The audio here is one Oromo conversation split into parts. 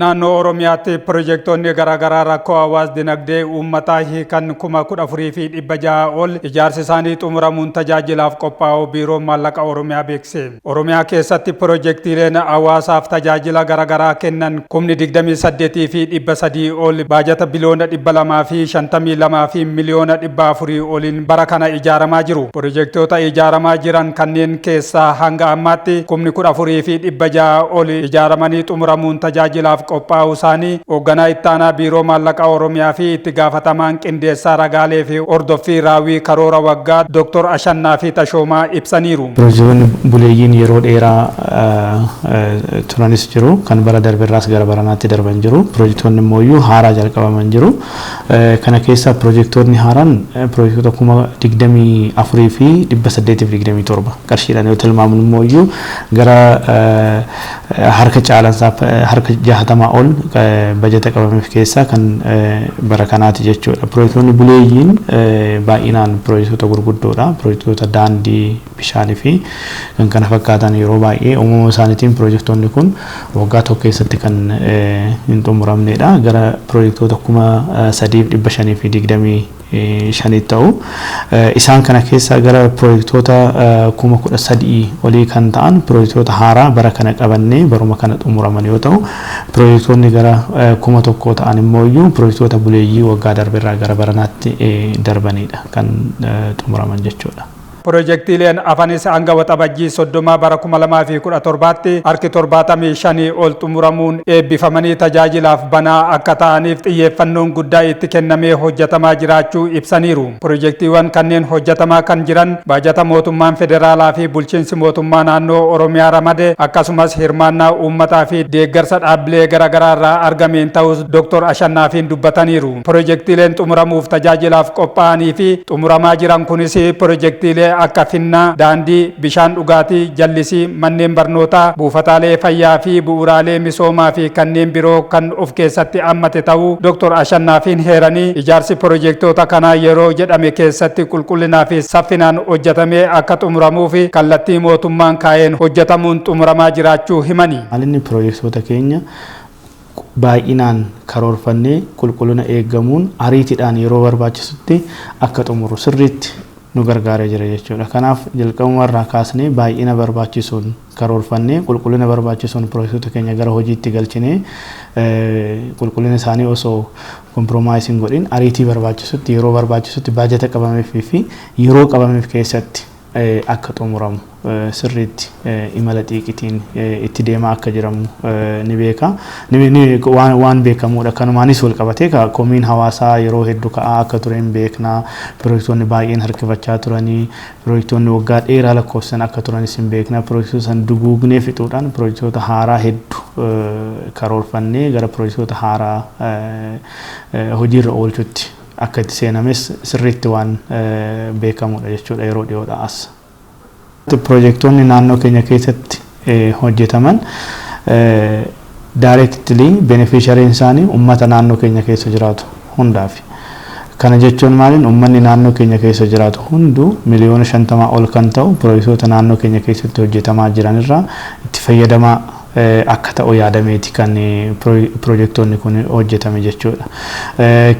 Naannoo Oromiyaatti pirojektoonni garaagaraa rakkoo hawaas dinagdee uummataa hiikan 14,600 ol ijaarsi isaanii xumuramuun tajaajilaaf qophaa'uu Biiroon Maallaqa Oromiyaa beeksise. Oromiyaa keessatti pirojektiileen hawaasaaf tajaajila garaagaraa kennan 28,300 ol baajata biliyoona 252 fi miliyoona 400 oliin bara kana ijaaramaa jiru. Pirojektoota ijaaramaa jiran kanneen keessaa hanga ammaatti 14,600 ol ijaaramanii xumuramuun tajaajilaaf qophaa'uu isaanii hoogganaa ittaanaa Biiroo Maallaqa Oromiyaa fi itti gaafatamaan qindeessaa ragaalee fi hordoffii raawwii karoora waggaa Dr. Ashannaa fi Tashoomaa ibsaniiru. Pirojektoonni buleeyyiin yeroo dheeraa turanis jiru. Kan bara darbeerraas gara baranaatti darban jiru. Pirojektoonni immoo haaraa jalqabaman jiru. Kana keessaa pirojektoonni haaraan pirojektoota 24,827 qarshiidhaan yoo tilmaamnu immoo gara harka caalansaa, harka 60 ol bajata qabameef keessaa kan bara kanaati jechuudha. Pirojektoonni buleeyyiin baay'inaan pirojektoota gurguddoodha. Pirojektoota daandii, bishaanii fi kan kana fakkaatan. Yeroo baay'ee uumama isaaniitiin pirojektoonni kun waggaa tokko keessatti kan hin xumuramnedha. Gara pirojektoota 3,525 ta'u. Isaan kana keessaa gara pirojektoota 13,000 olii kan ta'an pirojektoota haaraa bara kana qabannee baruma kana xumuraman yoo ta'u, pirojektoonni gara 1,000 ta'an immoo iyyuu pirojektoota buleeyyii waggaa darbeerraa gara baranaatti darbanidha kan xumuraman jechuudha. Pirojektiileen hafanis hanga Waxabajjii 30 bara 2017tti harki 75 ol xumuramuun eebbifamanii tajaajilaaf banaa akka ta'aniif xiyyeeffannoon guddaa itti kennamee hojjetamaa jiraachuu ibsaniiru. Pirojektiiwwan kanneen hojjetamaa kan jiran baajata mootummaan federaalaa fi bulchiinsi mootummaa naannoo Oromiyaa ramade, akkasumas hirmaannaa uummataa fi deeggarsa dhaabbilee garaagaraa irraa argameen ta'us Dr. Ashannaafiin dubbataniiru. Pirojektiileen xumuramuuf tajaajilaaf qophaa'anii fi xumuramaa jiran kunis pirojektiilee akka finnaa, daandii, bishaan dhugaatii, jallisii, manneen barnootaa, buufataalee fayyaa fi bu'uuraalee misoomaa fi kanneen biroo kan of keessatti hammate ta'uu Dr. Ashannaafiin heeranii, ijaarsi pirojektoota kanaa yeroo jedhame keessatti qulqullinaa fi saffinaan hojjetamee akka xumuramuu fi kallattii mootummaan kaa'een hojjetamuun xumuramaa jiraachuu himani. Maalinni pirojektoota keenya baay'inaan karoorfannee, qulqullina eeggamuun, ariitiidhaan yeroo barbaachisutti akka xumuru sirriitti nu gargaaree jira jechuudha. Kanaaf jalqabuma irraa kaasnee baay'ina barbaachisuun karoorfannee, qulqullina barbaachisuun pirojektoota keenya gara hojiitti galchinee, qulqullina isaanii osoo compromise hin godhin, ariitii barbaachisutti, yeroo barbaachisutti, baajata qabameef fi yeroo qabameef keessatti akka xumuramu sirriitti imala xiiqitiin itti deemaa akka jiramu ni beeka. Waan beekamuudha. Kanumaanis wal qabatee komiin hawaasaa yeroo hedduu ka'aa akka ture hin beekna. Pirojektoonni baay'een harkifachaa turanii, pirojektoonni waggaa dheeraa lakkoofsan akka turanis hin beekna. Pirojektoota san duguugnee fixuudhaan pirojektoota haaraa hedduu karoorfannee gara pirojektoota haaraa hojiirra oolchutti akka itti seenames sirriitti waan beekamudha jechuudha yeroo dhiyoodha as. Pirojektoonni naannoo keenya keessatti hojjetaman directly beneficiaryn isaanii uummata naannoo keenya keessa jiraatu hundaafi. Kana jechuun maaliin? Uummanni naannoo keenya keessa jiraatu hunduu 50,000,000 ol kan ta'u pirojektoota naannoo keenya keessatti hojjetamaa jiran irraa itti fayyadamaa akka ta'u yaadameeti kan pirojektoonni kun hojjetame jechuudha.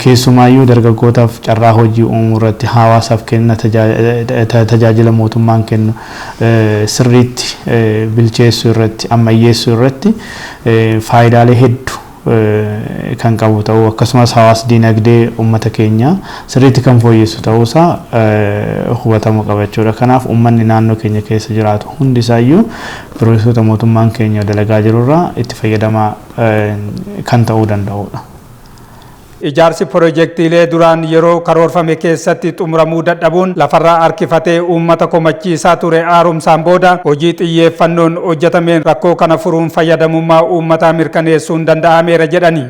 Keessumaayyuu dargaggootaaf carraa hojii uumuu irratti, hawaasaaf kenna tajaajila mootummaan kennu sirriitti bilcheessuu irratti, ammayyeessuu irratti faayidaalee hedduu kan qabu ta'uu, akkasumas hawaas dinagdee uummata keenya sirriitti kan fooyyessu ta'uusaa hubatamuu qaba jechuudha. Kanaaf uummanni naannoo keenya keessa jiraatu hundi isaayyuu pirojektoota mootummaan keenya dalagaa jirurraa itti fayyadamaa kan ta'uu danda'udha. Ijaarsi pirojektiilee duraan yeroo karoorfame keessatti xumuramuu dadhabuun lafarraa harkifatee uummata komachiisaa ture haaromsaan booda hojii xiyyeeffannoon hojjetameen rakkoo kana furuun fayyadamummaa uummataa mirkaneessuun danda'ameera jedhani.